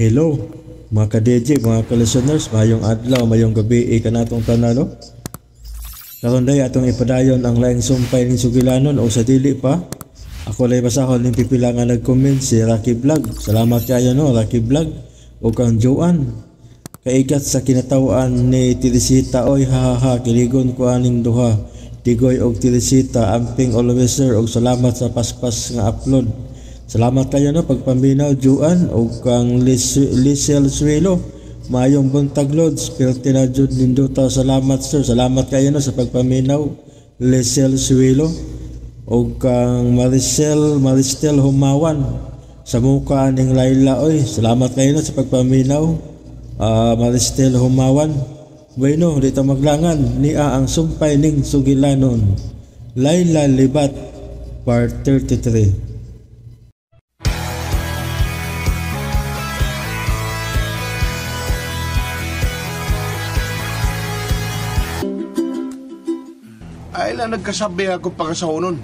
Hello, mga ka-DJ, mga ka-listeners, mayong adlaw, mayong gabi, kanatong tanan, no? Karon day atong ipadayon ang laing sumpay ning sugilanon o sa dili pa. Ako lay basahon ning pipila nga nag-comment si Rocky Vlog. Salamat kayo, no, Rocky Vlog o kang Joanne. Kaigat sa kinatawan ni Teresita, oy ha ha ha, kiligon ko aning duha. Tigoy og Teresita, amping always sir og salamat sa paspas nga upload. Salamat kayo, no, pagpaminaw Joanne og kang Lisel Suelo. Mayong buntag lods, perti na jud nindota. Salamat sir, salamat kayo, no, sa pagpaminaw Lisel Suelo. Og kang Maristel Humawan. Sa muka ning Laila oy, salamat kayo, no, sa pagpaminaw. Maristel Humawan. Bueno, di ta maglangan niya ang sumpay ning sugilanon. Laila Libat Part 33. Ay lang nagkasabi ako pagkasahonon.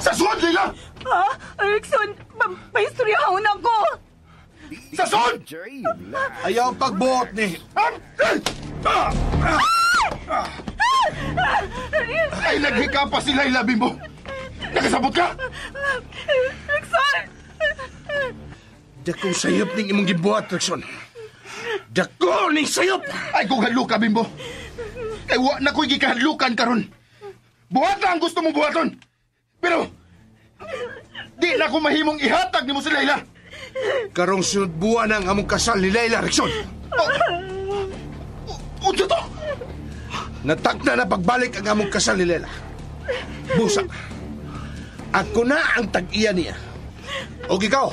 Sa sud, Leila! Ha? Erickson, pahistoryahon ako! Sa sud! Ayaw pagbuot ni... Ay, naghika pa si Laila, Bimbo! Nakasabot ka? Erickson! Dakong sayop ning imong gibuhat, Erickson. Dako ning sayop! Ay, kung hadlok ka, Bimbo. Kay wa na ko'y gikahadlukan karon. Buhat na ang gusto mong buhaton. Pero, di na ko mahimong ihatag nimo si Laila. Karong sunod buwan ang among kasal ni Laila, Rickson. Unsa to? Natagna na pagbalik ang among kasal ni Laila. Busa, ako na ang tag-iya niya. O ikaw,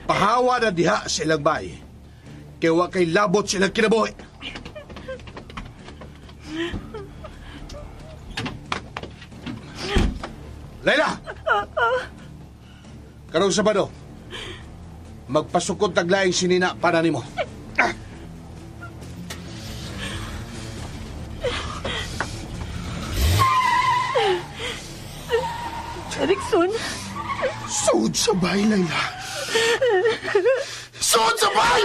pahawa na diha sa ilang bahay. Kaya wa kay labot sa ilang kinabuhi. Laila! Karong Sabado, magpasukot taglaing sinina para nimo. Erickson? Suod sa bahay, Laila. Suod sa bahay!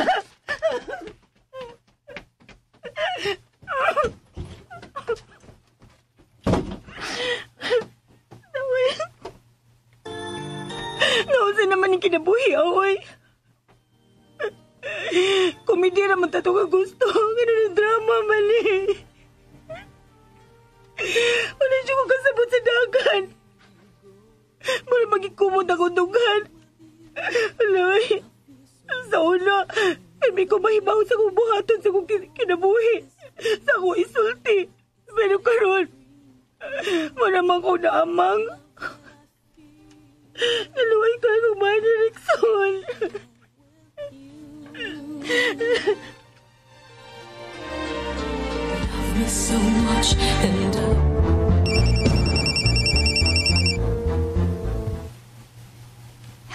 Nausa naman yung kinabuhi, oy. Komedya naman tato ka gusto. Ganun ang drama, mali. Wala siya kong kasabot sa dagan. Mura magikumod ako dughan. Alay, sa una, hindi ko mahibaw sa kong buhaton sa kong kinabuhi. Sa akong isulti. Pero karon, wala man ko naamang. Naluway ka ng mahal, Rickson. Love me so much and I...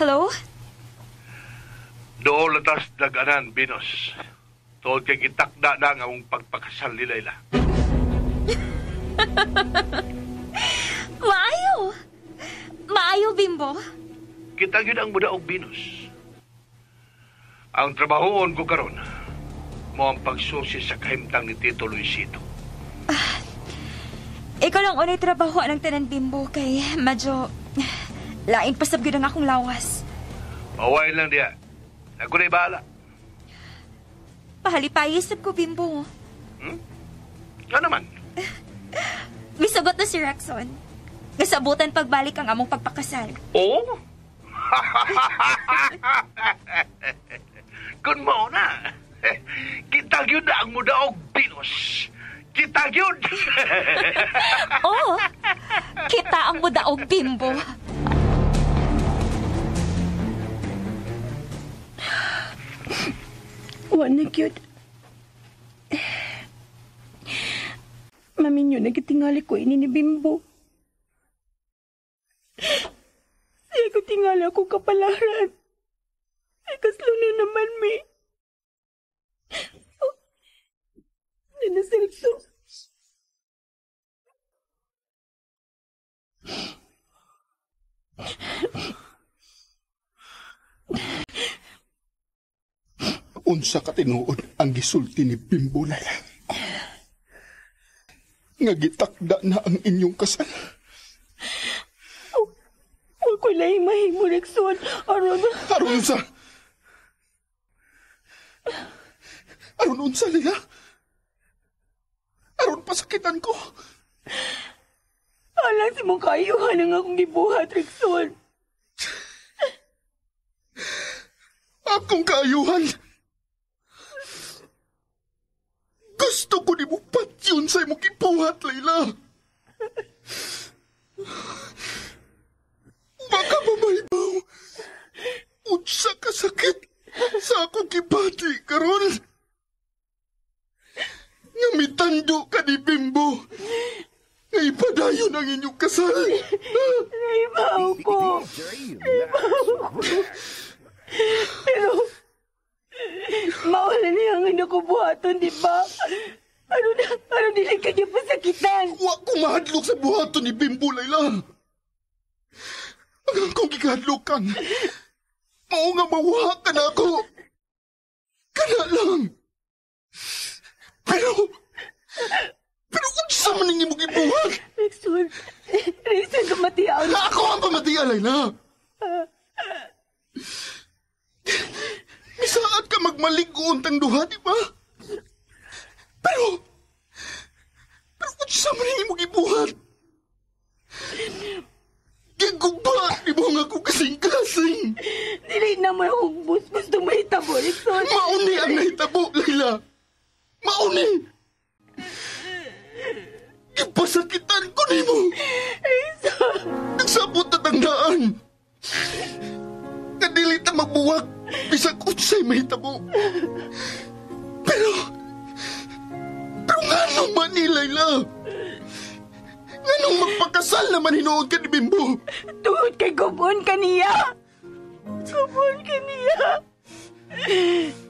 Hello? Dool atas daganan, Venus. Tuod kay gitakda na nga akong pagpakasal ni Laila. Maayo! Maayo, Bimbo. Kita yun ang mudaog, Venus. Ang trabahoon ko karon mo ang pagsusi sa kahimtang ni Tito Luisito. Ikaw lang unay trabaho ang tanan, Bimbo, kay medyo lain pasab gyud ang akong lawas. Maway lang diya. Ako na'y bahala. Pahalipayisip ko, Bimbo. Ano naman? Misagot na si Rexon. Nasabutan pagbalik ang among pagpakasal. Oo? Kun mao na. Kita gyud na ang mudaog, Venus. Kita gyud. Oo. Kita ang mudaog, Bimbo. Wa na gyud. Maminyo, nagtingali ko ini ni Bimbo. Siya ko tingala ko kapalaran. Ikaslo na naman, mi. Oh, nanasirikso. Unsa ka tinuod ang gisulti ni Bimbo, Layla? Nga gitakda na ang inyong kasal. Wa ko laing mahimo, Rickson. Aron... Aron unsa? Aron unsa, Layla? Aron pasakitan ko? Alang si mong kaayuhan ang akong gibuhat, Rickson. Akong kaayuhan? Gusto ko ni mo patyon sa imong gibuhat, Layla. Baka mamahibaw. Unsa ka sakit sa akong gibati karon. Nga mitando ka ni Bimbo. Nga ipadayon ang inyong kasal. Naibaw ko. Naibaw ko. Pero, mawala niya ang ina ko buhaton, di ba? Ano dili ka niya pasakitan? Wa ko mahadlok sa buhaton ni Bimbo, Layla. Ang akong gikahadlokan, mao nga mawha ka na ako. Kana lang. Pero unsa man ang imong gibuhat? Rickson, pamatian. Ako ang pamatian, Layla. Misaad ka magmaligoon tang duha, di ba? Pero unsa man ang imong gibuhat? Giguba ni mo nga akong kasing-kasing. Dili na mo akong gustong mahitabo, Rickson. Mauni ang nahitabo, Layla. Mauni! Gipasakitan ko nimo. Rickson! Nagsabot na tandaan. Kadili ta magbuwag bisag unsay mahitabo. Pero nganong man ni Layla? Nganong magpakasal naman hinuod ka ni Bimbo? Tungod kay gubon ka niya. Gubon ka niya.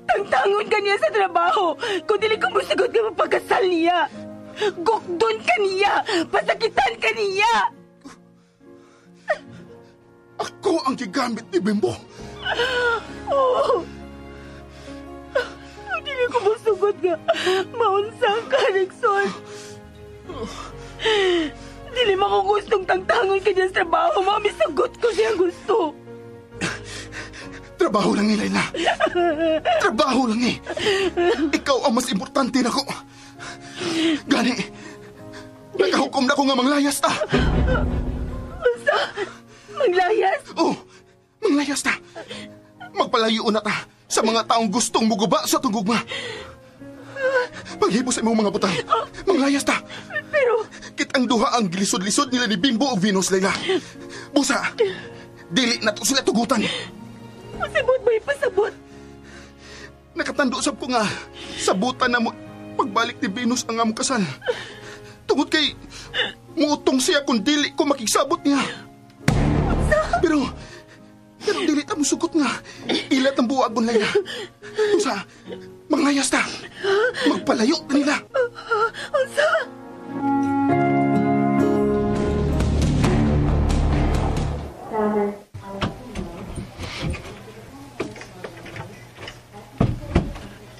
Tangtangon ka niya sa trabaho. Kung dili ko musagot ka mapagkasal niya. Gukdon ka niya. Pasakitan ka niya. Ako ang gigamit ni Bimbo. Oo. Kung dili ko musugot nga, maunsang ka, Rickson. Dili man ko gustong tangtangon ka niya sa trabaho. Mami, sagot ko siya gusto. Trabaho lang ni Layla. Trabaho lang eh. Ikaw ang mas importante na ko. Gani, nakahukom na ko nga manglayas ta. Unsa? Manglayas? Oo, manglayas ta. Magpalayo na ta sa mga taong gustong muguba sa tungugma. Paghibos sa imong mga butang, manglayas ta. Pero... Kitang duha ang gilisod-lisod nila ni Bimbo o Venus, Layla. Busa, dili na to sila tugutan. Pasabot ba ipasabot? Nakatando sab ko nga, sabutan na mo pagbalik ni Venus ang among kasal. Tungod kay, muutong siya kung dili ko makigsabot niya. Pero dili ta musugot nga. Ilat ang buwagon, Layla. Busa, manglayas ta. Magpalayo ta nila. Unsa?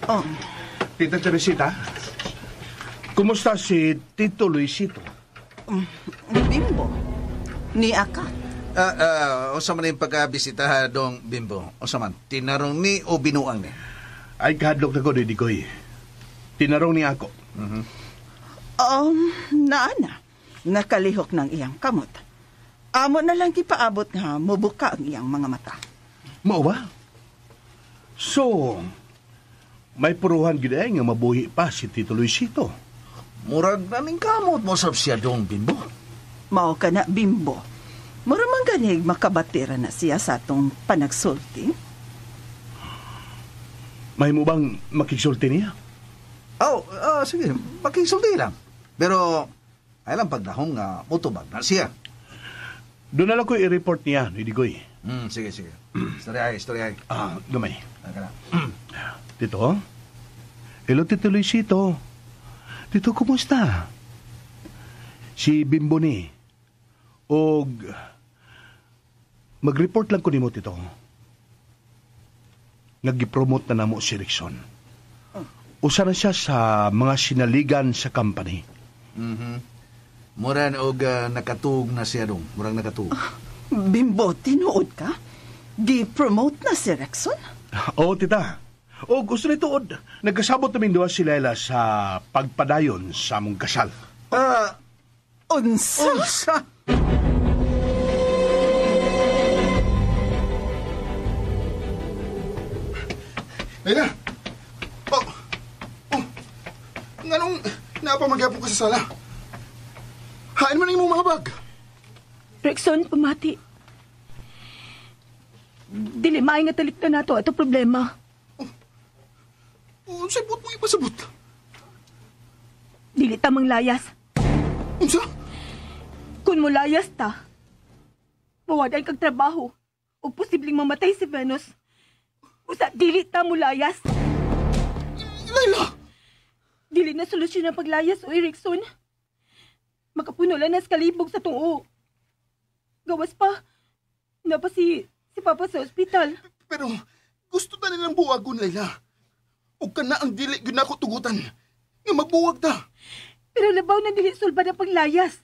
Oh. Tita Teresita, kumusta si Tito Luisito? Bimbo, ni Aka. Unsa man yung pagkabisita dong Bimbo? Unsa man, tinarong ni o binuang ni? Ay, kahadlok na ko, Didi Koy. Tinarong ni ako. Mm-hmm. Naana, nakalihok ng iyang kamot. Amo na lang gipaabot nga mubuka ang iyang mga mata. Mao ba? So, may puruhan gid ay nga mabuhi pa si Tito Luisito. Murag naning kamot mo sab siya dong Bimbo. Mao ka na, Bimbo. Mura man ganig makabatira na siya sa atong panagsulti. May mo bang makigsulti niya? Oh, sige, makigsulti lang. Pero, ay lang pagdahong nga mutubag na siya. Doon na lang ko i-report niya, hindi ko eh. Sige, sige. Istorya ay. Ah, gamay. Ka na. Tito? Hello, Tito Luisito. Tito, kumusta? Si Bimbo ni. Og mag-report lang ko nimo, Tito. nga gipromote na namo si Rickson. Usa na siya sa mga sinaligan sa company. Mura na og nakatug na siya dong. Murang nakatug. Bimbo, tinuod ka? Gi-promote na si Rexon? Oo, tita. O gusto ni tuod. Nagkasabot namin duha si Laila sa pagpadayon sa among kasal. Unsa? Unsa? Laila! Oh! Oh! Nganong napamagyapon ko sa sala? Hain man ang imong mga bag. Rexon, pamati. Dili maay nga talik na nato ato problema. Oh, unsay buot mo ipasabot? Dili ta manglayas. Unsa? Kung mulayas ta, mawaday kag trabaho ug posibleng mamatay si Venus. Usa dili ta mulayas. Laila! Dili na solusyon ang paglayas, oy Rexon. Makapuno lang nas kalibog sa tuo. Gawas pa, napa si Papa sa ospital. Pero gusto ta nilang buwagon, Laila. Ug kana ang dili gyud nako tugutan. Nga magbuwag ta. Pero labaw na dili sulbad ang paglayas.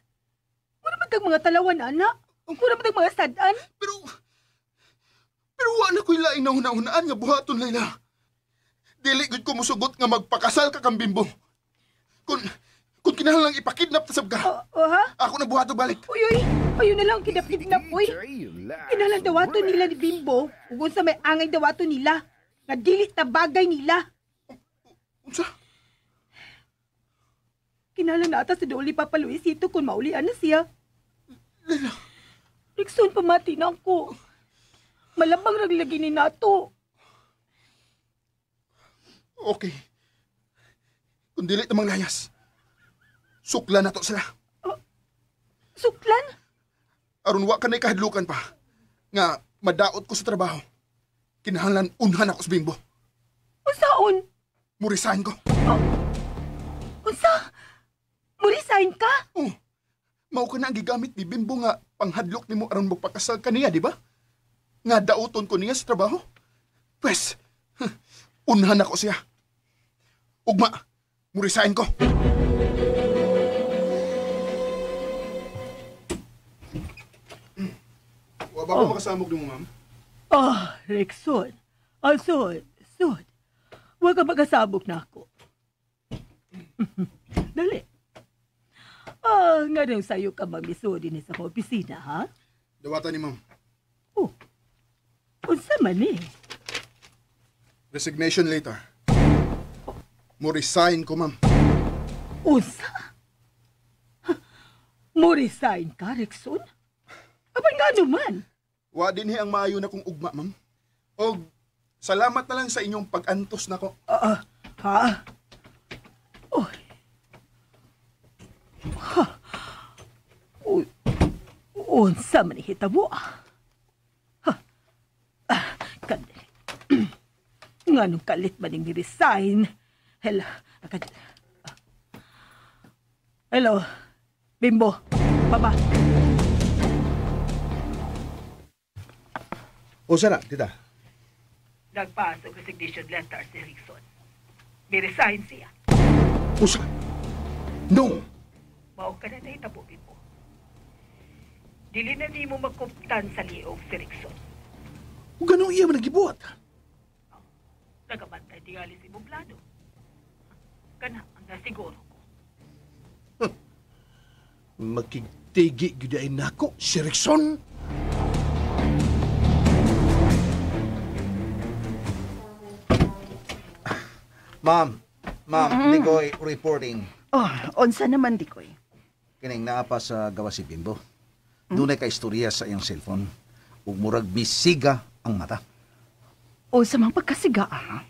Mura man tag mga talawan, ana. Mura man tag mga sad-an. Pero wa na ko'y laing nahuna-hunaan nga buhaton, Laila. Dili gyud ko musugot nga magpakasal ka kang Bimbo. Kung kinahanglang ipakidnap ta sab ka. Ha? Ako na buhato balik. Uy, uy. Ayun na lang, kidnap-kidnap, uy. Kinahanglang dawato nila ni Bimbo. Ug unsa may angay dawato nila. Nga dili ta bagay nila. Unsa? Kinahanglan na ata sa dool ni Papa Luisito kung maulian na siya. Laila. Rexon, pamati na ako. Malamang raglagi ni nato. Okay. Kung dili ta manglayas, suklan na to sila. Suklan? Aron wa ka na'y kahadlukan pa. Nga madaot ko sa trabaho. Kinahanglan unhan ako sa Bimbo. Unsaon? Murisahin ko. Unsa? Murisahin ka? Oh. Mao ka na ang gigamit ni Bimbo nga panghadlok nimo aron magpakasal kaniya, di ba? Nga dauton ko niya sa trabaho. Pwes, unhan ako siya. Ugma, murisahin ko. Wa ba ko makasamog nimo, ma'am? Oh, Rexon. Oh, sud, sud. Wa ka makasabog na ako. Dali. Ah, nga nang sayo ka maglisod din sa opisina, ha? Dawatan ni ma'am. Oh, unsa man eh? Resignation later. Mo resign ko, ma'am. Unsa? Mo resign ka, Rexon? Apan nga naman? Wa din ang maayo na kong ugma, ma'am. Og salamat na lang sa inyong pag-antos nako. Ha? Oy. Ha. Uy. Unsa man hitabo? Ha. Ah, kadali. Nganong kalit man ning resign? Hello. Hello. Bimbo. Baba. O sana, tita? Nagpasok resignation letter si Rickson. Ni-resign siya. Usa? No! Mao ka na nahitabo, Bimbo. Dili na di mo magkuptan sa liog si Rickson. O ganun iya man nagibuhat? Nagabantay tingali si Bublado. Kana ang nasiguro ko. Makigtigi gyud ay nako si Rickson. Ma'am, Dikoy reporting. Oh, unsa naman, Dikoy? Kining naa pa sa gawa si Bimbo. Dunay ka istorya sa iyang cellphone. Ug murag misiga ang mata. Unsa man pagkasiga, ha?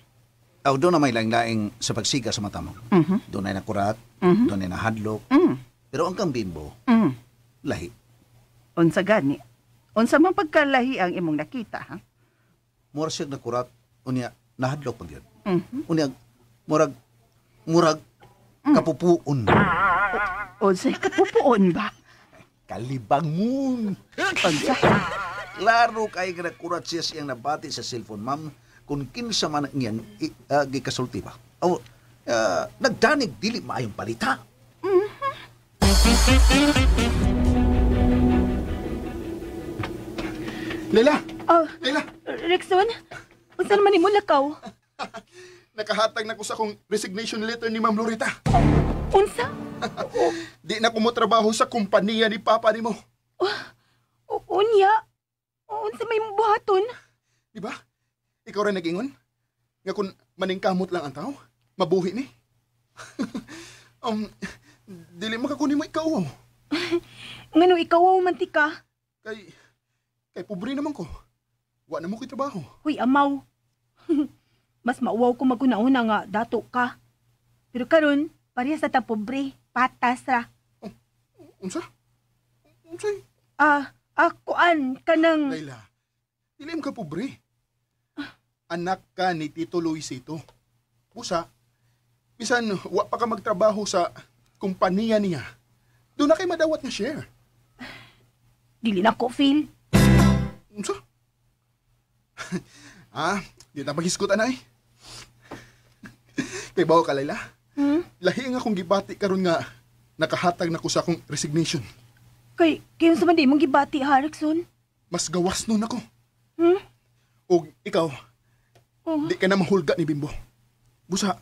Aw, doon na may laing-laing sa pagsiga sa mata mo. Doon ay nakurat, doon ay nahadlok. Pero ang kang Bimbo, lahi. Unsa gani? Unsa man pagkalahi ang imong nakita, ha? Murag siya nakurat, unya nahadlok pag yun. Unya, murag kapupuon. Unsay kapupuon ba? Kalibangon. Unsa? Klaro kay nga nakurat siya siyang nabati sa cellphone, ma'am. Kung kinsa man ang iyang gikasulti ba. O, nagdanig dili maayong balita. Mm-hmm. Leila! Oh, Leila! Rexon, unsa naman nimo lakaw? Nakahatag na ko sa akong resignation letter ni Ma'am Loretta. Unsa? Di na ko mo trabaho sa kumpanya ni Papa nimo. Unya? Unsa may buhaton? Di ba? Ikaw rin nag-ingon? Nga kung maningkamot lang ang tao, mabuhi ni. Dili makakunin mo ikaw. Oh. Ngano ikaw man ti ka? Kay pobre naman ko. Wa na mo ko'y trabaho. Huy, amaw. Mas mauwaw ko maguna-una nga dato ka. Pero karon, parehas sa ta pobre, patas ra. Oh, unsa? Unsay? Kuan kanang Layla. Dili ka pobre. Anak ka ni Tito Luisito. Busa, bisan wa pa ka magtrabaho sa kumpanya niya, doon na kay madawat nga share. Dili na ko, Phil. Unsa? Di na maghisgot, anay. Kay bawo ka, Layla. Lahi nga akong gibati karon nga nakahatag na ko sa akong resignation. Kay unsa man di mong gibati, ha, Rexon? Mas gawas nun ako. Og ikaw, di ka na mahulga ni Bimbo. Busa,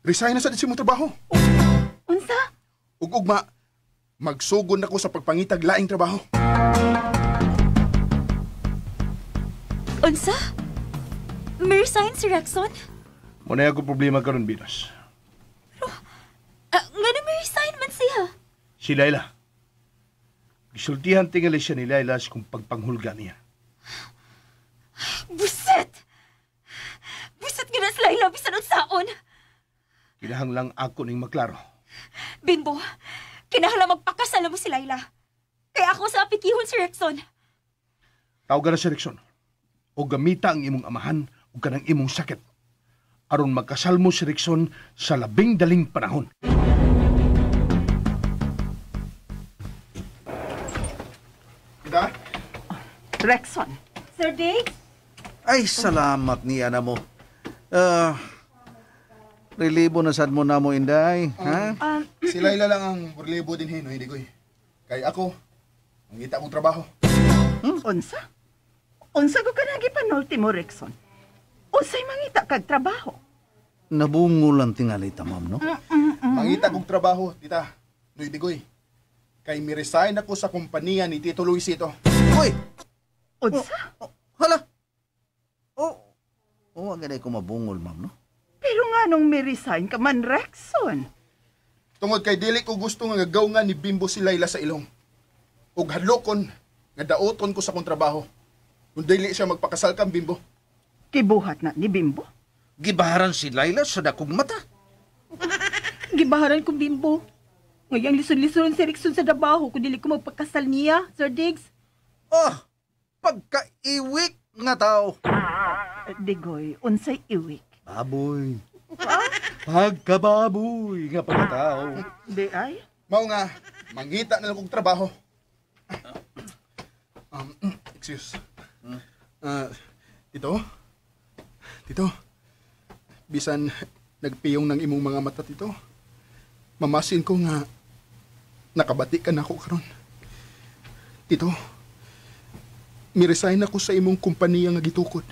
resign na sa di mong trabaho. Unsa? Ug ugma, magsugod na ko sa pagpangitag laing trabaho. Unsa? May resign si Rexon? Muna ako problema karon, Venus. Pero, nga na may resign man siya. Si Layla. Gisultihan tingali siya ni Layla sa kung pagpanghulga niya. Buset! Buset nga na si Layla, bisan unsaon. Kinahanglang ako ning maklaro. Bimbo, kinahanglang magpakasal mo si Layla. Kaya ako sa apikihon si Rexon. Tawagan na si Rexon. O gamita ang imong amahan o kanang imong sakit. Aron magkasal mo si Rexon sa labing daling panahon. Kita? Rexon. Sir Diggs? Ay, salamat niya na mo. Relibo na sad mo na mo, Inday. Ha? Si Layla lang ang relibo din, no, hindi ko eh. Kay ako, ang ngita kong trabaho. Unsa? Unsa ko ka nagipanulti mo, Rexon? Unsay mangita kag trabaho? Nabungol ang tingali ta, ma'am, no? Mangita kong trabaho, tita. Noy Digoy. Kay mi-resign ako sa kompanya ni Tito Luisito. Uy! Unsa? Oh, hala! Oh, ang ganay ko mabungol, ma'am, no? Pero nga nung mi-resign ka man, Rexon. Tungod kay dili ko gusto nga gagaw nga ni Bimbo si Layla sa ilong. Ug hadlokon nga daoton ko sa akong trabaho. Kung dili siya magpakasal kang Bimbo. Kibuhat na ni Bimbo. Gibaharan si Layla sa dakong mata. Gibaharan ko, Bimbo. Ngayang lison-lison si Rexon sa trabaho kung dili ko magpakasal niya, Sir Diggs. Oh, pagkaiwik nga tao. Digoy, unsay iwik? Baboy. Pagkababoy nga pagkatao. Di ay? Mao nga, mangita na lang kong trabaho. Excuse. Tito? Tito, bisan nagpiyong ng imong mga mata, Tito, mamasin ko nga nakabati ka na ako karon. Tito, mi-resign ako sa imong kumpanya nga gitukod.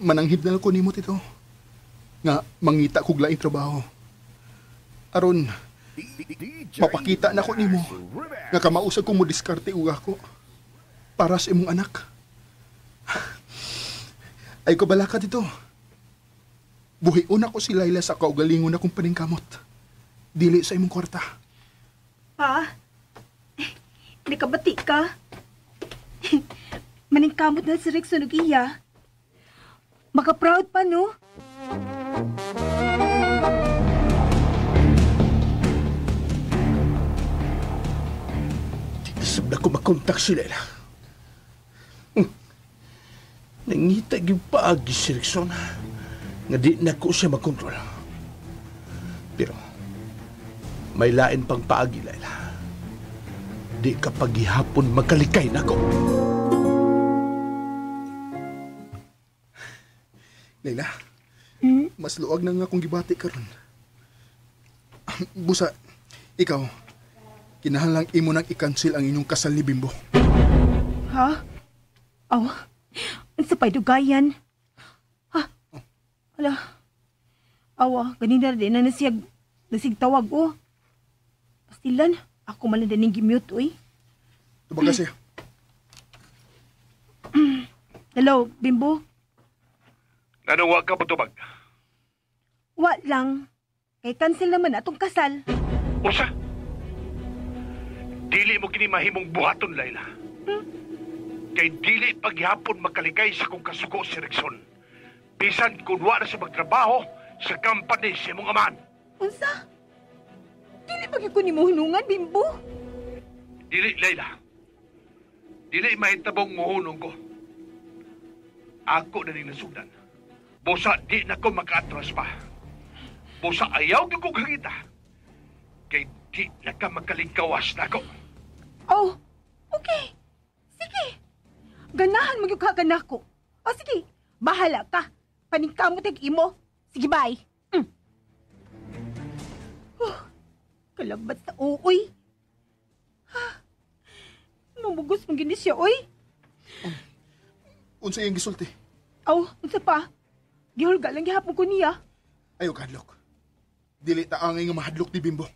Mananghib na lang ko nimo, Tito, nga mangita kog laing trabaho. Aron, mapakita na ko nimo nga kamausag kong mo diskarte ug ako para sa imong anak. Ay kabala ka, Tito. Buhion ako si Layla sa kaugalingon akong paningkamot. Dili sa imong kwarta. Pa, nakabati ka. Maningkamot na si Rexon ug iya. Maka-proud pa, no? Sab na ko makontak si Layla. Nangita gyud paagi si Rexon nga di na ko siya makontrol. Pero may lain pang paagi, Layla. Di ka paghihapon magkalikay nako. Layla, mas luag na nga akong gibati karon. Busa, ikaw, kinahanglang imo nang i-cancel ang inyong kasal ni Bimbo. Ha? Aw, unsa pa'y dugayan? Ha? Ala. Awa, ganina din na nasiyag, nasigtawag, oh. Pastilan, ako man lang din gimute, uy. Tubag kasi. Hello, Bimbo? Anong wa ka patubag? Wa lang. Kay cancel naman atong kasal. Usa? Dili mo kini mahimong buhaton, Layla. Kay dili paghihapon makaligay sa kong kasugo si Rickson. Bisan kung wa na siya magtrabaho sa company sa imong amahan. Unsa? Dili ba gyud ko nimo hunungan, Bimbo? Dili, Layla. Dili mahitabong muhunong ko. Ako na ning nasugdan. Busa di na ko makaatras pa. Busa ayaw gyud ko kangita. Kay di na ka makalingkawas na ako. Oh, okay. Sige. Ganahan mo gyud ka kanako. O sige, bahala ka. Paningkamot ang imo. Sige, bye. Kalabat sa uoy. Ha? Mamugos mong gini siya, oy. Unsa iyang gisulti? Aw, unsa pa? Gihulga lang gihapon ko niya. Ayaw kahadlok. Dili ta angay nga mahadlok ni Bimbo.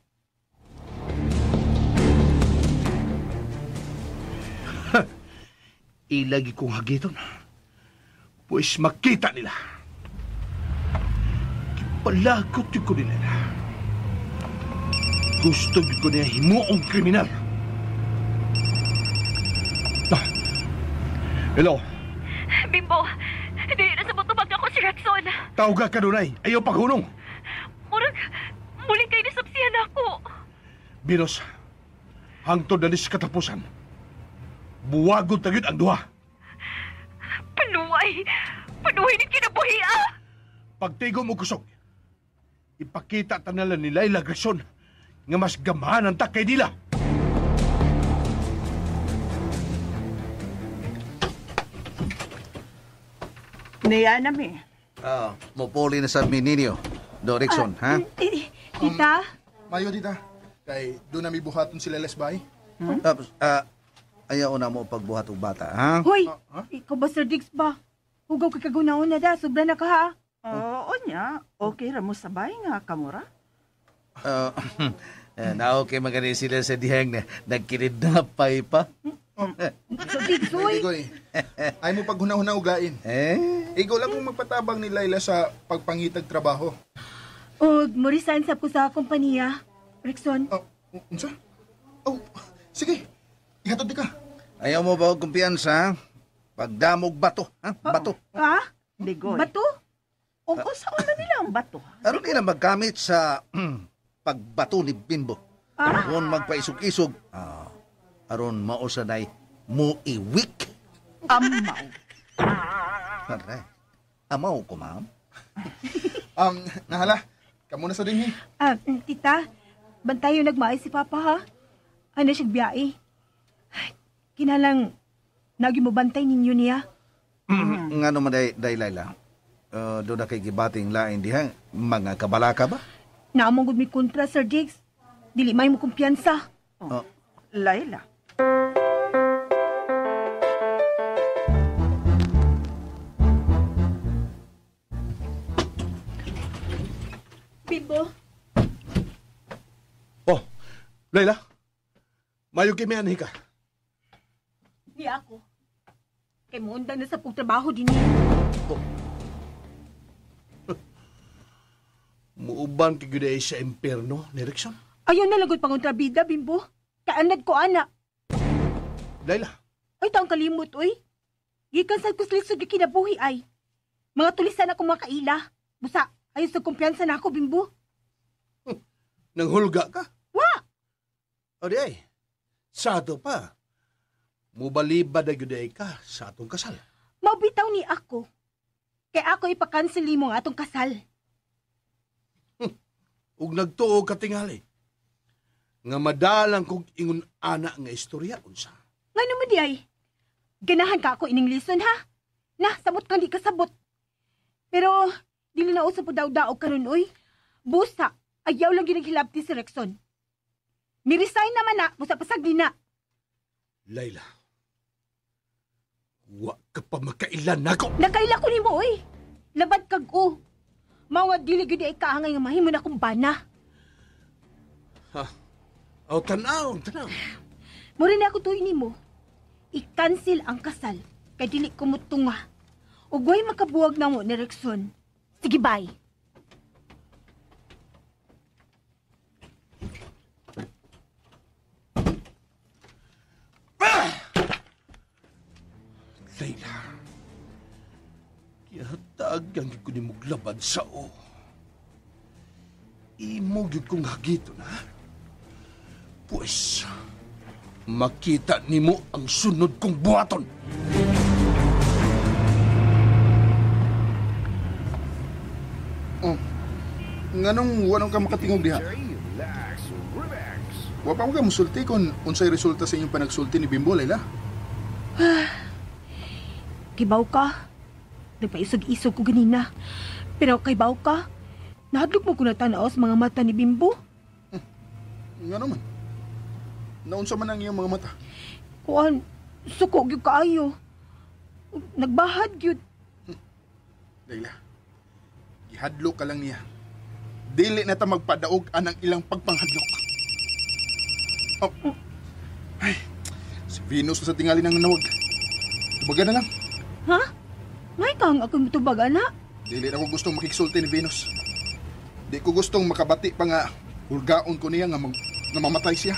Ilagi kong hagiton. Pues makita nila. Palagot yun ko nila. Gusto yun ko niya himuong kriminal. Ah. Hello? Bimbo, di na sa butubag ako si Rexon. Tawag ka dunay. Ayaw paghunong. Murag, muling kayo nasabsihan ako. Binos, hangtod na sa katapusan. Buwagon tagid ang duha. Panuay! Panuay ni kinabuhi, ah! Pagtigom o kusog, ipakita tanala ni Layla Grayson nga mas gamahan ang takay nila. Niya na mi. Mupuli na sa mininyo, do Rickson, ha? Tita? Mayo, tita. Kay doon na may buhaton sila lesbay. Tapos, ayaw na mo pagbuhat og bata, ha? Hoy, ikaw ba Sir Diggs ba? Hugaw kay kagunaon na da, sobra na ka ha? Oo niya. Okay ra mo sabay nga kamura. Na okay magani sila sa dihang na nagkinidnapay pa. Sir Diggs, hoy. Igoy, ay mo paghuna-huna ugain. Eh? Ikaw lang kung magpatabang ni Layla sa pagpangitag trabaho. Og mo-resign sab ko sa kompanya. Rickson. Oh, unsa? Oh, sige. Ihatod di ka. Ayaw mo ba og kumpiyansa? Pagdamog bato, ha? Bato. Ha? Bigoy. Bato? O saan na nila ang bato? Aron nila maggamit sa pagbato ni Bimbo. Ah? Kung magpaisog-isog, aron mausanay mo iwik. Amaw. Aray. Amaw ko, ma'am. Nahala, kamo na sa dinhi. Tita, bantayo nagmaay si Papa, ha? Ano siya biyae? Kinalang, nagi mo bantay ninyo niya. Nga naman, day Layla, doon na kay gibating lain diha, mga kabalaka ba? Naamong gud mi kontra, Sir Diggs. Dili may mo kumpiyansa. Oh. Layla. Bimbo. Oh, Layla. Mayo kay may anhi ka. Di ako. Kay muundang na sa pugtrabaho din niya. Oh. Muuban kay gyud sa impierno ni Rickson. Ayaw na lagot pangontrabida, Bimbo. Kaanad ko, ana. Layla. Ay, taong kalimot, oy. Gikan sa kuslisod yung kinabuhi, ay. Mga tulisan ako mga kaila. Busa, ayaw sa kumpiyansa na ako, Bimbo. Nanghulga ka? Wa! O di ay, sa ato pa. Mubalibad na gyud ay ka sa atong kasal. Mabitaw ni ako. Kaya ako ipakansel mo ang atong kasal. Ug nagtuo ka tingali. Nga madalang kog ingon ana nga istorya unsa. Ngano mo di ay? Ganahan ka ako ining lison ha? Na, samot kang di kasabot. Pero, dili na usap po daw-daog karon oy. Busa, ayaw lang ginaghilabti si Rexon. Ni-resign naman na, busa pasag di na. Layla, wa ka pa makailan nako. Nakaila ko nimo oy. Labad kag o. Mao nga dili gyud ay kaangay nga mahimo na akong bana. Ha? O tanaw, tanaw. Mura na ako tuoy nimo. I-cancel ang kasal kay dili ko motunga. Ug way makabuwag namo ni Rexon. Sige, bye. Layla, kiyatagan ko ni mong labad sa o. Imo gyud kong hagiton, ha? Pues, makita nimo ang sunod kong buhaton. Oh, nganong wanong ka makatingog diha? Wa pa ko ka musulti kung unsay resulta sa inyong panagsulti ni Bimbo, Layla. Kibaw ka. Nagpaisog-isog ko ganina. Pero kaybaw ka, nahadlok mo ko na tanaw sa mga mata ni Bimbo. Nga naman. Naunsa man ang iyong mga mata? Kuan, suko gyud kaayo. Nagbahad gyud. Layla, gihadlok ka lang niya. Dili na ta magpadaog anang ilang pagpanghadlok. Oh. Ay, si Venus sa tingali ng nanawag. Tubagan na lang. Ha? May kang ako mutubag, ana? Dili na ko gustong makiksulti ni Venus. Di ko gustong makabati pa nga hulgaon ko niya nga mamatay siya.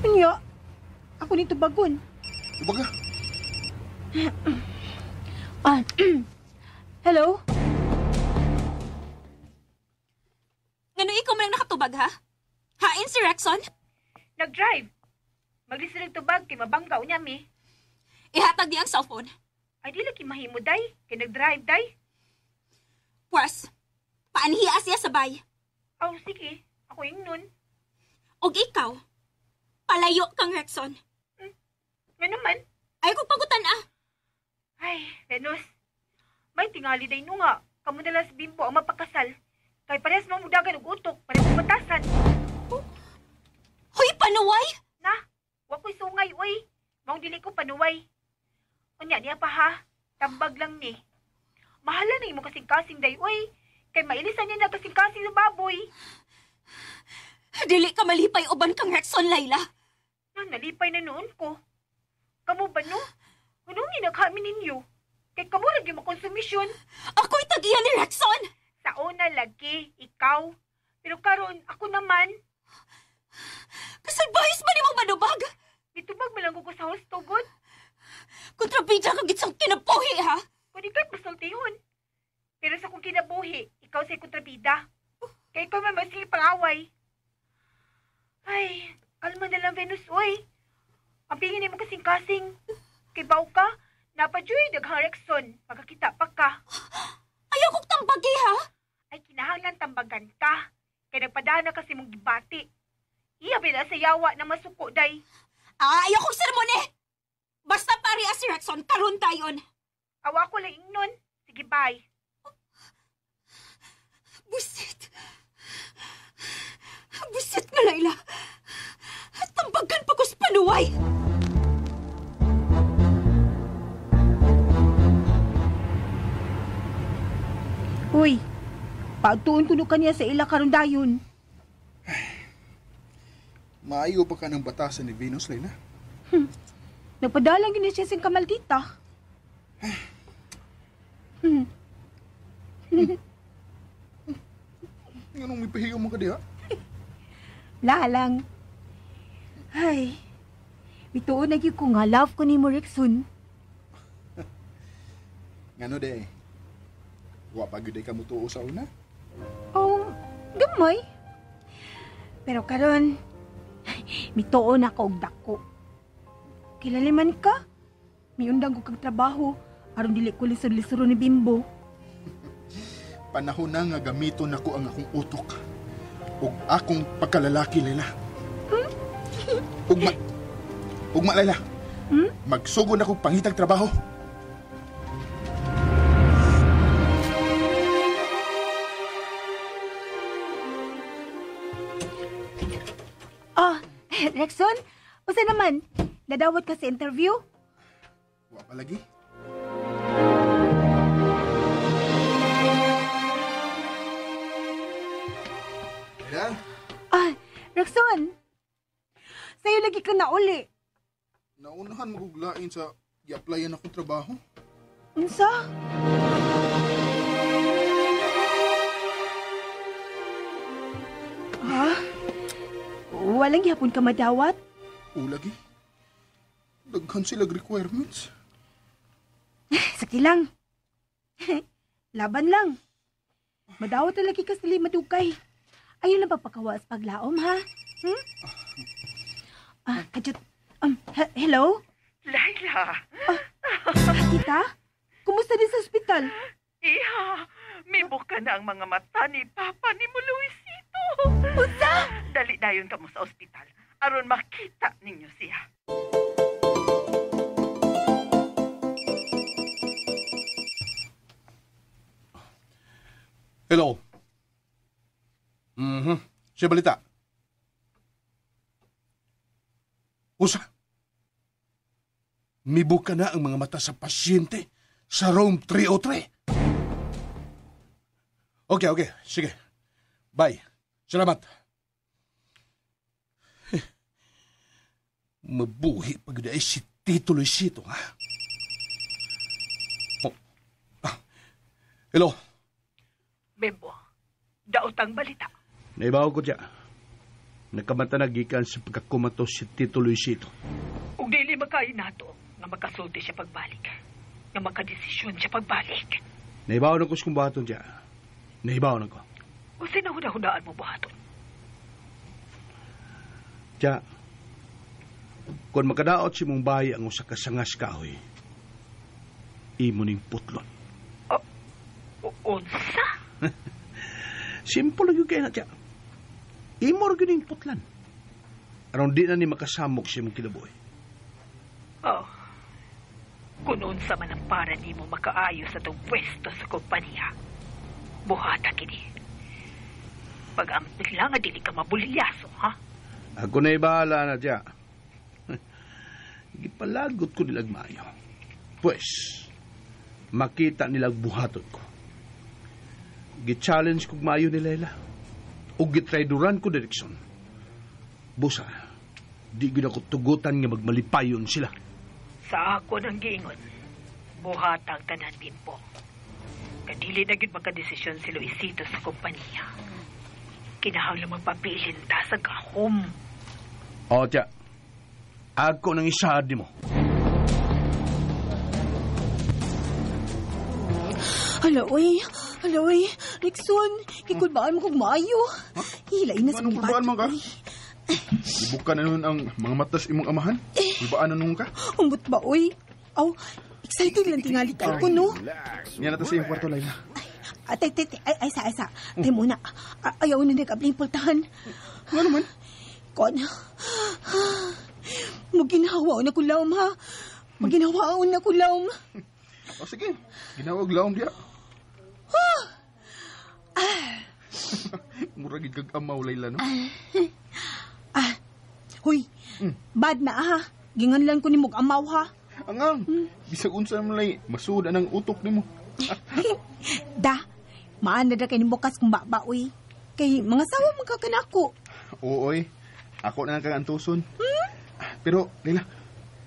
Unya, ako ni tubagon. Tubaga? Ah, hello? Ngano ikaw man ang nakatubag, ha? Hain si Rexon? Nag-drive. Maglisod ang tubag kay mabangga unya mi. Ihatag di ang cellphone. Ay, di lagi mahimo, day. Kay nag-drive, day. Pwes, paanhiya siya sabay. Aw, sige. Ako yung nun. Og ikaw, palayo kang Rexon. Nga naman. Ay, kung pagutan, ah. Ay, Venus. May tingali day no nga. Kamu na lang si Bimbo ang mapakasal. Kay parehas mamudagan og utok, parehas mabatasan. Oh. Hoy, panuway! Na, wa ko'y sungay, uy. Maong dili ko panuway. Unya niya pa ha, tambag lang ni. Mahala na imo kasing-kasing day, uy. Kay mailisan niya na kasing-kasing sa baboy. Dili ka malipay uban kang Rexon, Layla. Na, nalipay na noon ko. Kamu ba no? Anong ninakami ninyo? Kay kamu lagi makonsumisyon. Ako'y tag-iya ni Rexon! Sa una lagi, ikaw. Pero karon ako naman. Kasalbahis ba ni mong manubag? Mitubag man lang ko sa husto, god. Kontrabida kang gitsang kinabuhi, ha? Kung ika'y pasultihon. Pero sa kong kinabuhi, ikaw sa'y kontrabida. Kaya ikaw may masigil pang-away. Ay, kalma na lang, Venus, uy. Ang pingin mo kasing-kasing. Kay baw ka, napadyoy daghang Rexon. Pagkakita pa ka. Ayaw kong tambagi, ha? Ay, kinahanglan tambagan ka. Kaya nagpadana kasi mong gibati. Iya ba sa yawa na masuko, day? Ah, ayaw kong sermon, eh! Basta pari si Rexon, karon tayon. Awa ko lang ingnon. Sige, bye. Busit. Busit nga, Layla. Tambagan pa ko sa panuway. Uy, pagtuon ko no kaniya sa ila karon dayon. Maayo pa ka ng batasan ni Venus, Layla. Nagpadalang yun siya sing kamaldita. Anong may pahiyo mo ka diha? Lalang. Ay, bituon na gyud ko nga love ko ni mo, Rexon. Ngano de? Wa pa gyud ka mutuo sa una? Oh, gamay. Pero karon, mituo na ko og dako. Kilaliman ka. Miundang ko kag trabaho aron dili ko lisod-lisuro ni Bimbo. Panahon na nga gamiton nako ang akong utok ug akong pagkalalaki, Layla. Ugma, Layla. Magsugod na kog pangitag trabaho. Rexon, usa naman, nadawat ka sa interview? Wa pa lagi. Laila? Ah, Rexon! Sa'yo lagi ka na uli. Naunahan maguglain sa i-applyan akong trabaho. Unsa? Ha? Walang gihapon ka madawat? O lagi. Daghan sila requirements. Sakti lang. Laban lang. Madawat na lagi ka sila madugay. Ayaw lang pagpakawas paglaom, ha? Hmm? Ah, kadyot. Hello? Laila! Tita? Kumusta din sa ospital? Iha, mibuka na ang mga mata ni Papa ni mo Luisito. Unsa? Dali dayon ka mo sa ospital. Aron makita ninyo siya. Hello. Mhm. Siya balita. Usa. Mibuka na ang mga mata sa pasyente sa room 303. Okay, okay. Sige. Bye. Salamat. Mabuhi pag ay si Tito Luisito, ha? Oh. Ah. Hello. Bebo, daotang balita. Naibaw ko siya. Nakamata na gikan sa pagkakumato si Tito Luisito. Ug dili makain nato nga makasulti siya pagbalik. Nga makadesisyon siya pagbalik. Naibaw na ko sa kumbaton siya. Naibaw na ko. O sinahuna-hunaan mo buhaton? Siya, kung makadaot si mong bayi ang usa ka sangas kahoy, imo ning putlon. Unsa? Simple lang yun kaya na siya. Imo ra gyud ning putlan. Aron di na ni makasamok sa imong kinabuhi. Oh. Kung unsa man ang para nimo makaayo sa tong pwesto sa kompanya, buhata kini. Pag-ampil lang nga dili ka mabulyaso, ha? Ako na'y bahala na siya. Gipalagot ko nilag maayo. Pues, makita nilag buhaton ko. Gi-challenge kog maayo ni Layla. O gitrayduran ko direksyon. Busa, di gyud ako tugutan nga magmalipayon sila. Sa ako nang giingon, buhata ang tanan, Bimbo. Kadili na gyud makadesisyon si Luisito sa kompanya. Kinahanglan magpabilin ta sa gahom. O, tiya. Ako nang isaad nimo. Hala, uy. Hala, uy. Rexon, kikulbaan mo kong maayo. Hilain na sa Anong kulbaan man ka? uy. Ibuka na nun ang mga matas imong amahan. Kulbaan na nun ka. Umbot ba, uy? Aw, excited lang tingali ka ko, no? Niya na ta sa iyong kwarto, Laila. Atay, tay, tay, ay, ay, sa, ay, sa. Tay muna. Ayaw na nag-abling pultahan. Nga naman? Kon. Maginhawa na kulawm, ha? Maginhawa na kulawm. O sige, ginawag laom diya. Mura gid kag amaw, Laila, no? Ah, huy. Bad na, ha? Ginganlan ko ni mog amaw, ha? Angang, bisag unsa man lay, masuod ang utok nimo. Da, maan na da kay ni bukas kung baba, uy. Kay mga sawa magkakanako. Oo, oy. Ako na lang kang antuson. Pero, Laila,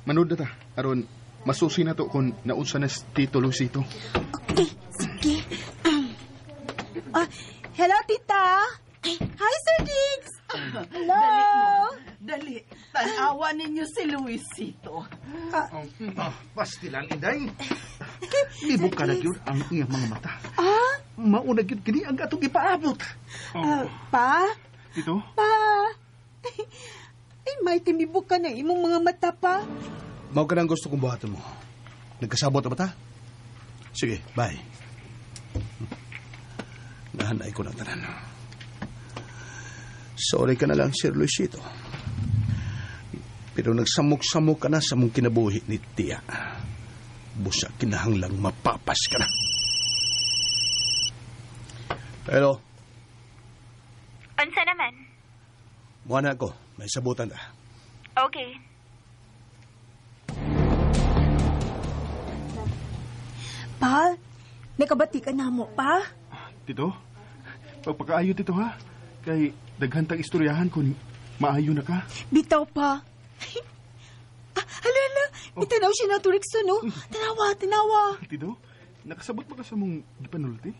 manood na ta. Aron, masusi na to kung naunsa na si Tito Luisito. Okay, sige. Hello, tita. Hi, Sir Diggs. Hello. Dali mo. Dali. Tanawa ninyo si Luisito. Pastilan, Inday. Libog ka na yun ang iyang mga mata. Ah? Mauna gyud kini ang atong ipaabot. Pa? Tito? Pa? Ay, may timibok ka na imong mga mata pa. Mao ka nang gusto kong buhaton mo. Nagkasabot na ba ta? Sige, bye. Nahanay ko ng tanan. Sorry ka na lang, Sir Luisito. Pero nagsamok-samok ka na sa mong kinabuhi ni Tia. Busa kinahanglang mapapas ka na. Hello, Unsa naman? Muha na ako. May sabutan ta. Okay. Pa, nakabati ka na mo, pa? Tito, pagpakaayo, Tito, ha? Kay daghan tag istoryahan kung maayo na ka. Bitaw pa. Hala, hala. Itanaw siya na to, Rickson, no? Tanawa, tanawa. Tito, nakasabot ba ka sa mong gipanulti?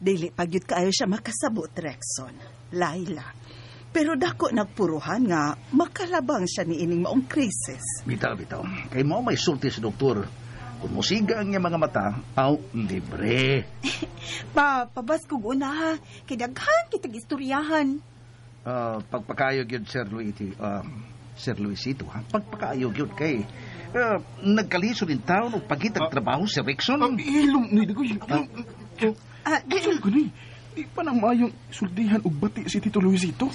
Dili pagyud kaayo siya makasabot, Rexon. Laila. Pero dako nagpuruhan nga makalabang siya ni ining maong krisis. Bitaw, bitaw. Kay mo may sulti si doktor. Kung musiga ang iyang mga mata, aw, libre. Pa, pabas kog una, ha? Kay daghan kitag istoryahan. Pagpakayo gyud, Sir Luigi. Sir Luisito, ha? Pagpakayo gyud kay nagkaliso din taon og pagitag trabaho si Rickson. Ang ilong ni Digoy. Ilong ko ni. Di pa na maayong sultihan og bati si Tito Luisito.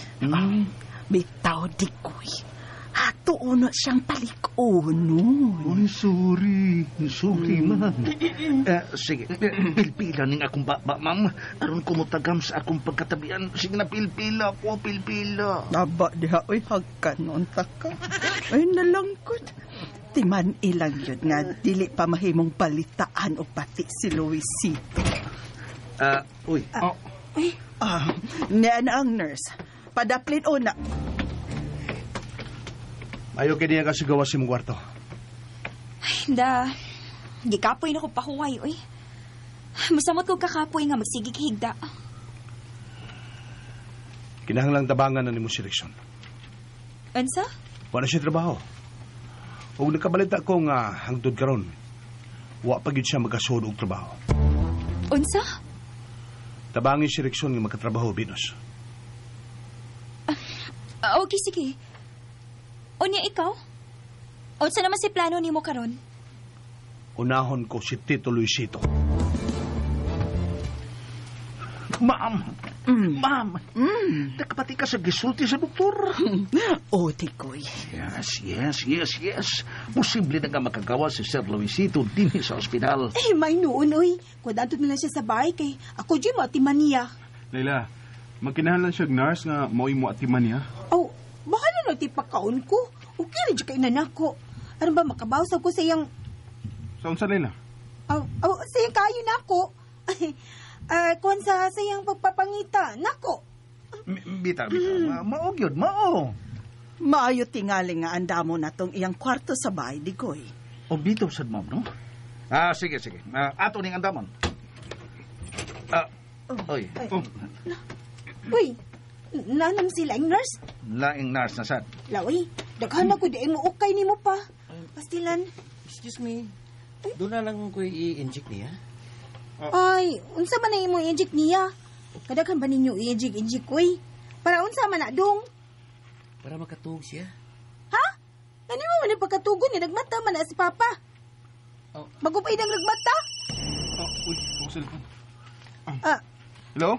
Bitaw, dikoy. Ato uno siyang palikonon. Ay, sorry. Sorry, ma'am. Sige, pilpila ning akong baba, ma'am. Aron kumutagam sa akong pagkatabian. Sige na, pilpila ko, pilpila. Aba, diha, oy, hagkan noon ta ka. Ay, nalangkot. Timan ilang yun nga, dili pa mahimong balitaan o pati si Luisito. Uy. Uy. Niya na ang nurse. Padaplin o na. Ayaw kay niya kasi gawa si mong kwarto. Ay, da. Gikapoy na ko pahuway, uy. Masamot ko kakapoy nga magsigig higda. Kinahanglang tabangan na nimo si Rickson. Unsa? Wala siya trabaho. Ug nakabalita ko nga hangtod karon, wa pa gyud siya magkasuod og trabaho. Unsa? Tabangin si Rickson nga magkatrabaho, Venus. Okay, sige. Unya ikaw? Unsa naman si plano nimo karon? Unahon ko si Tito Luisito. Ma'am! Ma'am! Nakapati ka sa gisulti sa doktor. O, tikoy. Yes, yes, yes, yes. Posible na nga makagawa si Sir Luisito dinhi sa ospital. Eh, may noon, oy. Kung adto na lang siya sa bahay kay ako dyan mo atiman niya. Layla, magkinahanglan siya nurse nga mao'y mo atiman niya. Aw, bahala na ti pagkaon ko. Okay rin dyan kay nanako. Ano ba, makabawas ako sa iyang... Sa unsa, Layla? Aw, aw, sa iyang kayo nako. Kuan sa iyang pagpapangita, nako. Bitaw, bitaw. Mao gyud, mao. Maayo tingali nga andamo na tong iyang kwarto sa bahay, Digoy. O bitaw sad, ma'am, no? Sige, sige. Ato ning andamon. Oy. Oh. Uy, nanam sila ang nurse? Laing nurse na sad. Lawi, daghan ako di mo ukay nimo pa. Pastilan. Excuse me. Doon na lang ko i-inject niya. Ay, unsa man ang imong i-inject niya? Kadaghan ba ninyo i-inject-inject, uy? Para unsa man na dong? Para makatug siya. Ha? Ano mo man ang pagkatugon niya? Nagmata man na si Papa. Oh. Bago pa inang nagmata? Oh, uy, ako cellphone. Hello?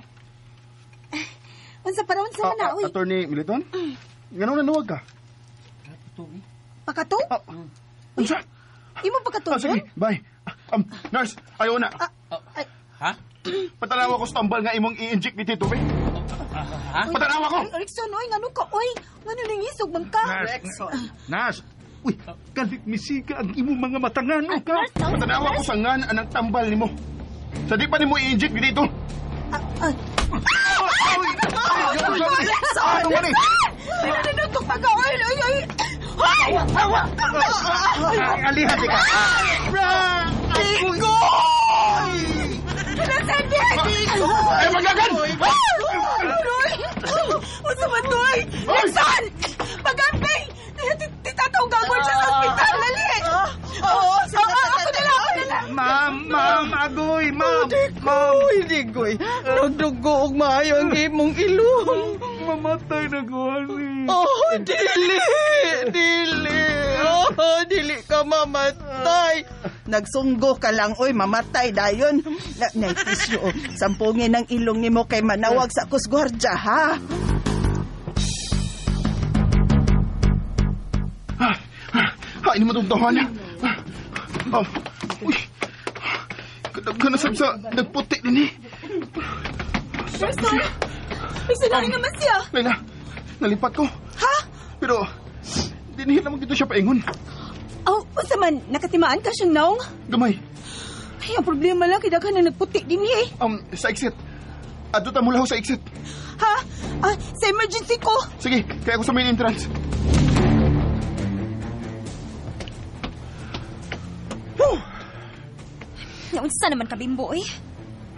Unsa para unsa man na, uy? Attorney Militon? Ganun na nuwag ka? Pakatug? Unsa? Imo pagkatugon? Sige, bye. Nurse, ayaw na. Ay. Ha? Patanawa ko sa tambal nga imong i-inject ni Tito, be. Ha? Patanawa ko! Ay, Rickson, oy, ngano ka, oy? Ngano nang isog man ka? Nurse, nurse. Uy, galit misiga ang imong mga matangan, ka. Patanawa ko sa ngan anang tambal nimo. Sa di pa nimo i-inject ni Tito. Ay! Rickson! Ay, ano na oy, oy, oy! Ay! Awa! Alihan ka! Digoy! Nasaan niya? Ay, magagan! Roy! Unsa man to, oy? Rickson! Pag-amping! Titataw gagawin siya sa ospital! Lali! Oo, Ako na lang! Ako na lang! Ma'am, ma'am, agoy, ma'am. Digoy, Digoy. Nagdugo og maayo ang imong ilong. Mamatay na ko, ani. Oh, dili, dili. Oh, dili ka mamatay. Nagsunggo ka lang, oy, mamatay dayon. Naitisyo, oh. Sampungin ang ilong nimo kay manawag sa kusgwardya, ha? Hain mo itong tawahan. Oh, uy. Kadaghan na sab sa nagputi din eh. Rickson! Rickson, naman siya! Layla, nalipat ko. Ha? Pero, dinhi naman gito siya paingon. Oh, unsa man, nakatimaan ka siyang naong? Gamay. Ay, ang problema lang, kay daghan na nagputi din eh. Sa exit. Adto ta mulaho sa exit. Ha? Ah, sa emergency ko. Sige, kaya ako sa main entrance. Naunsa naman ka, Bimbo, eh.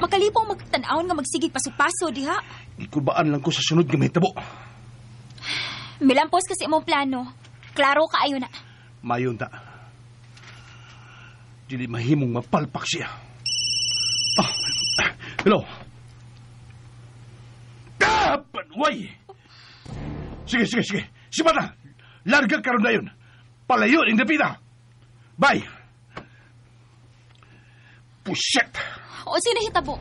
Makalipong magtan-awon nga magsigig paso-paso, diha. Gikubaan lang ko sa sunod nga mahitabo. Milampos kasi imong plano. Klaro ka ayo na. Mayon ta. Dili mahimong mapalpak siya. Ah, hello. Ah, panway! Sige, sige, sige. Simata! Larga karon na yun. Palayo ang dapita. Bye! Puset! O sino hitabo?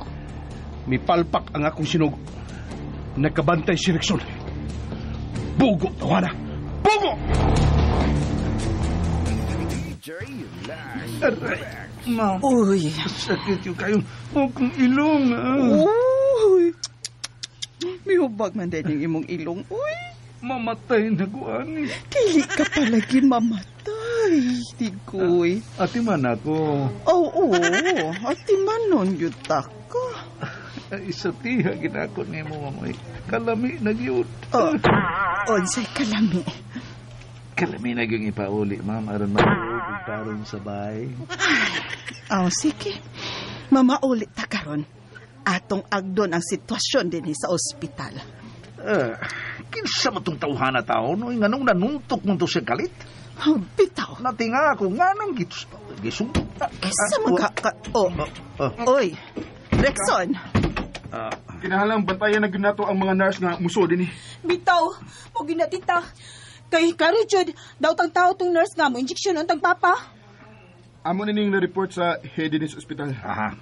Mipalpak ang akong sinugo. Nagkabantay si Rexon. Bugo, tawana! Bugo! Aray, ma'am. Uy. Sakit yung kayong akong ilong. Ah. Uy. Mihubag man din yung imong ilong. Uy. Mamatay na ko, ani. Dili ka palagi mamatay, Tigoy. Ate man ako. Oo, oo. Ate man nun, yuta ka. Ay, sa tiha ginako ni mo, mamay. Kalami na gyud. Oh, unsay kalami. Kalami na gyud ipauli, ma'am. Aron maulog og tarong sa bahay. Oh, sige. Mamauli ta karon. Atong agdon ang sitwasyon din sa ospital. Kinsa man tong tawhana tao no nganong nanuntok man to siya galit? Oh, bitaw. Natinga ako nganong gisundok ta. Kinsa man ka, oh. Oy. Rexon. Kinahanglan bantayan na gyud nato ang mga nurse nga muso dinhi. Bitaw, mo na tita. Kay Richard, daw tang tao tong nurse nga mo injection untang papa. Amo na ning na-report sa head dinhi sa ospital. Aha.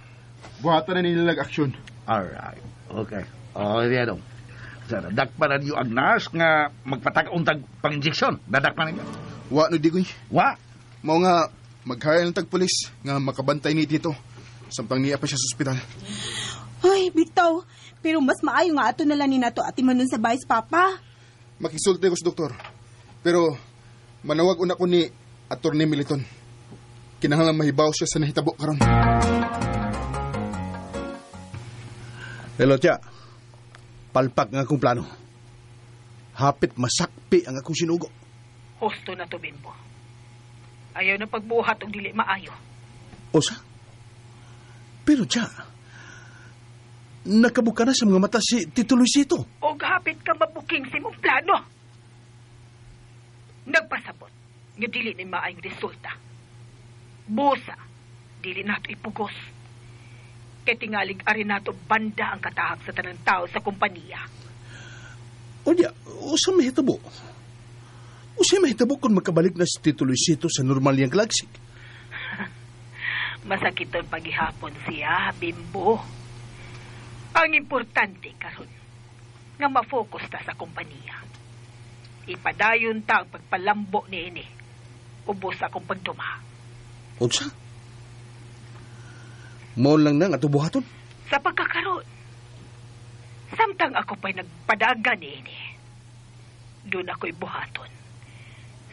Buhatan na nila aksyon. Alright. Okay. Oh, diyan dong. Sana dakpan na niyo ang nurse nga magpatag-untag pang-injection. Dadakpan ninyo. Wa no digoy. Wa. Mao nga mag-hire ng tag-pulis nga makabantay ni dito. Samtang niya pa siya sa ospital. Ay, bitaw. Pero mas maayo nga ato na lang ni nato ati manon sa vice papa. Makisulti ko sa doktor. Pero manawag una ko ni Attorney Militon. Kinahanglan mahibaw siya sa nahitabo karon. Hello, Tia. Palpak ang akong plano. Hapit masakpi ang akong sinugo. Husto na to, Bimbo. Ayaw na pagbuhat og dili maayo. Osa? Pero, Tia, nakabuka na sa mga mata si Tito Luisito. Og hapit ka mabuking sa imong plano. Nagpasabot nga dili ni maayong resulta. Busa, dili nato ipugos. Kay tingalig ari nato banda ang katahak sa tanang tao sa kompanya. O diya, usa mahitabo. Usa mahitabo kung makabalik na si Tito Luisito sa normal niyang kalagsik. Masakiton paghihapon siya, Bimbo. Ang importante karon nga ma-focus ta sa kompanya. Ipadayon ta ang pagpalambo niini. Ubos akong pagduma. Unsa? Mao lang nang ato buhaton. Sa pagkakaroon, samtang ako pa'y nagpadagan niini, doon ako'y buhaton.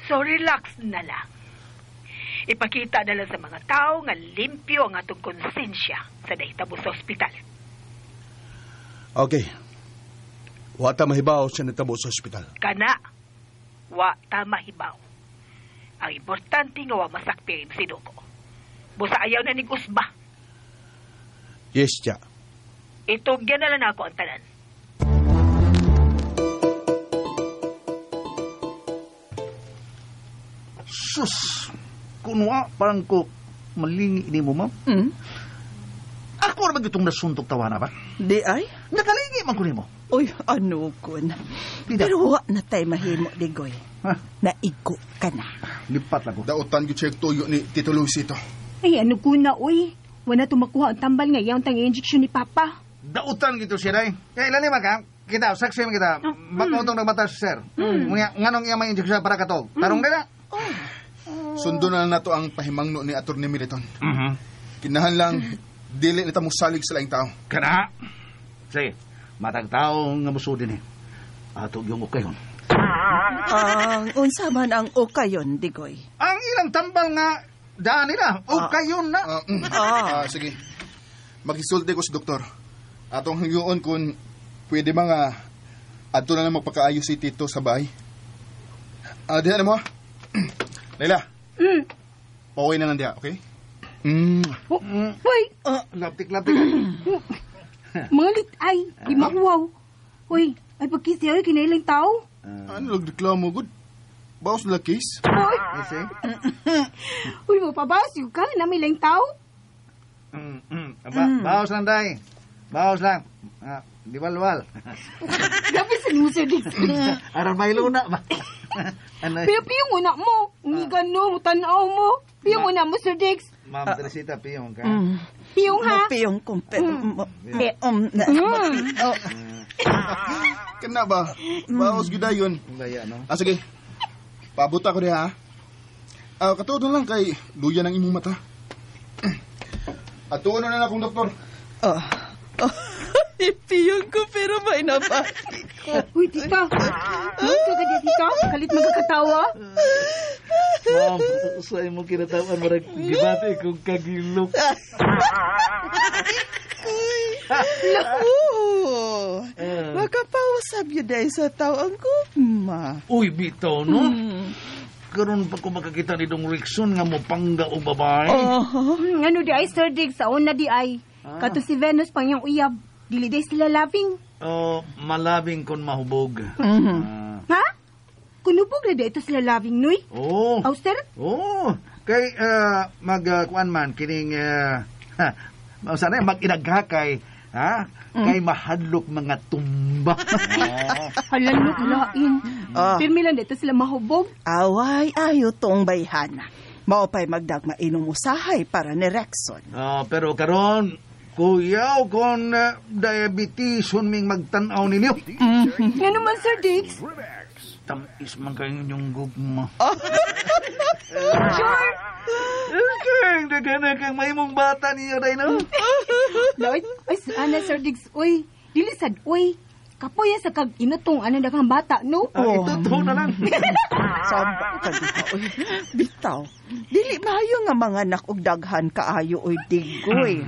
So relax na lang. Ipakita na lang sa mga tao nga limpyo ang atong konsensya sa nahitabo sa ospital. Okay. Wa ta mahibaw sa nitabo sa ospital. Kana, wa ta mahibaw. Ang importante nga wa masakpi ang sinugo. Busa ayaw na ning usba. Yes, Tia. Itugyan na lang ako ang tanan. Sus! Kunwa, parang ko malingi ni mo, ma'am. Hmm? Ako naman itong nasuntok tawana ba? Di ay? Nakalingi man ko nimo. Uy, ano kun. Pero wa na tay mahimo, Digoy. Ha? Naigo ka na. Lipat lang ko. Dautan gyud siya tuyo ni Tito Luisito. Ay, ano ko na, uy. Wala tumakuha ang tambal nga iyang tang injection ni Papa. Dautan gito siya, day. Kaya ilan man ka? Kita, saksi man kita. Bakit itong nagmata si sir? Nganong iya may injection para katog? Tarong nila. Sundo na lang nato ang pahimangno ni Attorney Militon. Kinahanglan dili na ta mosalig sa laing tao. Kana. Sige, matag tao nga muso din eh. Ato yung okay hon. Ang unsa man ang okayon, Digoy. Ang ilang tambal nga daan nila, okayon na. Sige. Maghisulti ko sa doktor. Atong hangyoon kung pwede mga adto na lang magpakaayos si Tito sa bahay. Diha na mo. Layla. Pauwi na lang diha, okay? Uy! Laptik-laptik. Mga litay, di makuwaw. Uy, ay pagkisi ay kinailang tao. Ano nagreklamo, good? Bawas na case? Uy! Uy, mapabawas yun ka, nami lang tao. Bawas lang, day. Bawas lang. Diwalwal. Grabe sa nimo, Sir Dix. Aron may luna ba? Ano? Pero piyong una mo. Ungigan no, mutanaw mo. Piyong una mo, Sir Dix. Ma'am Teresita, piyong ka. Piyong ha? Piyong kong pero... Kana ba? Bawas gyud dayon. Baya, no? Sige. Paabot ako diha, ha? Katuod na lang kay luya ng imong mata. Atuon na lang akong doktor. Piyong ko pero may nabati ko. Uy, tita. Uy, ka diya, tita. Kalit magkakatawa. Ma'am, sa imong kinatawan, marag gibati kong kagilok. Oo. Makapausab yun dahil sa tao ang gugma. Uy, bitaw, no? Karon pa ko makakita ni Dong Rickson nga mopangga o babae. Ano di ay, Sir Diggs? Sa una di ay. Kato si Venus pang iyang uyab. Dili day sila loving. Oh, malabing kon mahubog. Ha? Kunubog na di ito sila loving, nuy? Oo. Oh, sir? Oo. Kay magkuan man kining sana mag-inaghakay, ha? Kay mahadlok mga tumba. Halanok lain. Pirmi lang dito sila mahubog. Away, ayo tong bayhana. Maupay magdagma inom usahay para ni Rexon. Pero karon kuyaw kon diabetes hun ming magtan-aw ninyo. Nga naman, Sir Diggs. Tamis man kayo inyong gugma. Sure. Kang daghan kang mahimong bata niyo day no. Ay, ay, ana Sir Diggs, uy. Dili sad, uy. Kapoya sa kag inutong ano daghang bata, no? Ituto na lang. Saba ka diha, uy. Bitaw. Dili maayo nga mga anak og daghan kaayo oy Digoy.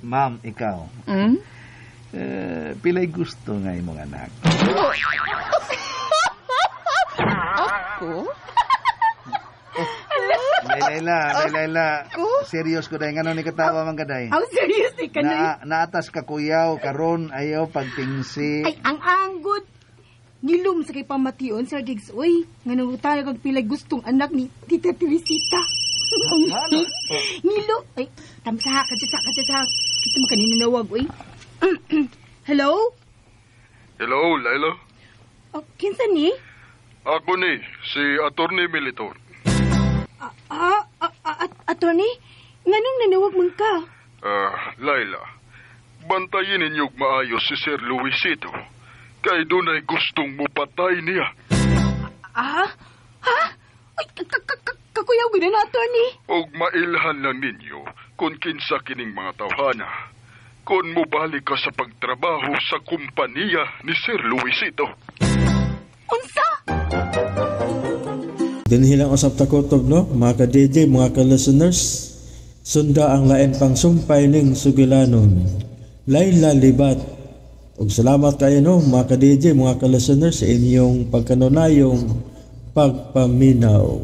Ma'am, ikaw. Pilay gusto nga imong anak. Ako? Layla, Layla. Serious ko dahil. Ngano ni katawa man kaday? How serious ni ka na? Naatas ka kuyaw, karon ayaw pagtingsi. Ay, ang anggod. Nilum sa kay pamation, Sir Diggs. Uy, nga nangutana kag pilay gustong anak ni Tita Teresita. Nilo. Ay, tamsaha, katsatsa, katsatsa. Kasi mo kanina nawag, uy. Hello? Hello, Layla. Oh, kinsa ni? Ako ni, si Attorney Militor. Attorney? Nganong nanawag man ka? Layla, bantayin ninyog maayos si Sir Luisito. Kay dunay gustong mupatay niya. Ah? Ha? Ay, kakuyaw gina na, Attorney. Og mailhan lang ninyo kung kinsa kining mga tawhana. Kung mubalik ka sa pagtrabaho sa kumpanya ni Sir Luisito. Unsa? Dinhi lang usab ta kutob, no? Mga ka-DJ, mga ka-listeners, sunda ang lain pang sumpay ning sugilanon. Layla Libat. Ug salamat kayo, no, mga ka-DJ, mga ka-listeners, sa inyong pagkanunayong pagpaminaw.